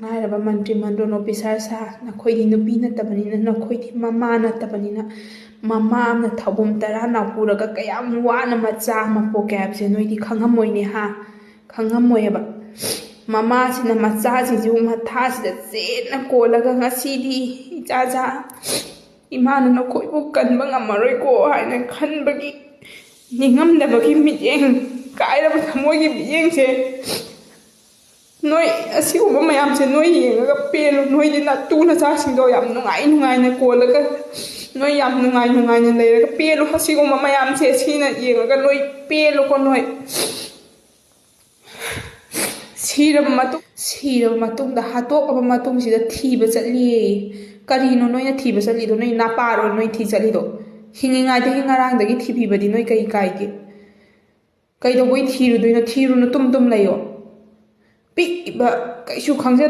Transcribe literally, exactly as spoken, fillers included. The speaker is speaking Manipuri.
ꯉꯥꯏꯔꯕ ꯃꯟꯇ꯭ꯔꯤ ꯃꯟꯗꯣꯟ ꯑꯣꯐꯤꯁꯥꯔ ꯁꯥ, ꯅꯈꯣꯏꯗꯤ ꯅꯨꯄꯤ ꯅꯠꯇꯕꯅꯤꯅ, ꯅꯈꯣꯏꯗꯤ ꯃꯃꯥ ꯅꯠꯇꯕꯅꯤꯅ, ꯃꯃꯥ ꯑꯃꯅ ꯊꯧꯕꯨꯝ ꯇꯔꯥ ꯅꯥꯎꯄꯨꯔꯒ ꯀꯌꯥꯝ ꯋꯥꯅ ꯃꯆꯥ ꯑꯃ ꯄꯣꯛꯀꯦ ꯍꯥꯏꯕꯁꯦ ꯅꯣꯏꯗꯤ ꯈꯪꯉꯝꯃꯣꯏꯅꯦ ꯍꯥ? ꯈꯪꯉꯝꯃꯣꯏꯑꯕ꯫ ꯃꯃꯥꯁꯤꯅ ꯃꯆꯥꯁꯤꯡꯁꯤꯕꯨ ꯃꯊꯥꯁꯤꯗ ꯆꯦꯠꯅ ꯀꯣꯜꯂꯒ, "ꯉꯁꯤꯗꯤ ꯏꯆꯥꯆꯥ, ꯏꯃꯥꯅ ꯅꯈꯣꯏꯕꯨ ꯀꯟꯕ ꯉꯝꯃꯔꯣꯏꯀꯣ" ꯍꯥꯏꯅ ꯈꯟꯕꯒꯤ, ꯅꯤꯡꯉꯝꯗꯕꯒꯤ ꯃꯤꯠꯌꯦꯡ, ꯀꯥꯏꯔꯕ ꯊꯃꯣꯏꯒꯤ ꯃꯤꯠꯌꯦꯡꯁꯦ, ꯅꯣꯏ ꯑꯁꯤꯒꯨꯝꯕ ꯃꯌꯥꯝꯁꯦ ꯅꯣꯏ ꯌꯦꯡꯉꯒ ꯄꯦꯜꯂꯨ꯫ ꯅꯣꯏꯗꯤ ꯅꯇꯨ ꯅꯆꯥꯁꯤꯡꯗꯣ ꯌꯥꯝ ꯅꯨꯡꯉꯥꯏ ꯅꯨꯡꯉꯥꯏꯅ ꯀꯣꯜꯂꯒ, ꯅꯣꯏ ꯌꯥꯝ ꯅꯨꯡꯉꯥꯏ ꯅꯨꯡꯉꯥꯏꯅ ꯂꯩꯔꯒ ꯄꯦꯜꯂꯨ꯫ ꯑꯁꯤꯒꯨꯝꯕ ꯃꯌꯥꯝꯁꯦ ꯁꯤꯅ ꯌꯦꯡꯉꯒ ꯅꯣꯏ ꯄꯦꯜꯂꯨꯀꯣ꯫ ꯅꯣꯏ ꯁꯤꯔꯕ ꯃꯇꯨꯡ, ꯁꯤꯔꯕ ꯃꯇꯨꯡꯗ, ꯍꯥꯠꯇꯣꯛꯑꯕ ꯃꯇꯨꯡꯁꯤꯗ ꯊꯤꯕ ꯆꯠꯂꯤꯌꯦ꯫ ꯀꯔꯤꯅꯣ ꯅꯣꯏꯅ ꯊꯤꯕ ꯆꯠꯂꯤꯗꯣ? ꯅꯣꯏ ꯅꯄꯥꯔꯣ ꯅꯣꯏ ꯊꯤ ꯆꯠꯂꯤꯗꯣ? ꯍꯤꯡꯉꯤꯉꯩꯗꯒꯤ ꯉꯔꯥꯡꯗꯒꯤ ꯊꯤꯕꯤꯕꯗꯤ ꯅꯣꯏ ꯀꯩ ꯀꯥꯏꯒꯦ? ꯀꯩꯗꯧꯕꯩ ꯊꯤꯔꯨꯗꯣꯏꯅꯣ? ꯊꯤꯔꯨꯅꯨ, ꯇꯨꯝ ꯇꯨꯝ ꯂꯩꯌꯣ꯫ ꯄꯤꯛꯏꯕ, ꯀꯩꯁꯨ ꯈꯪꯖ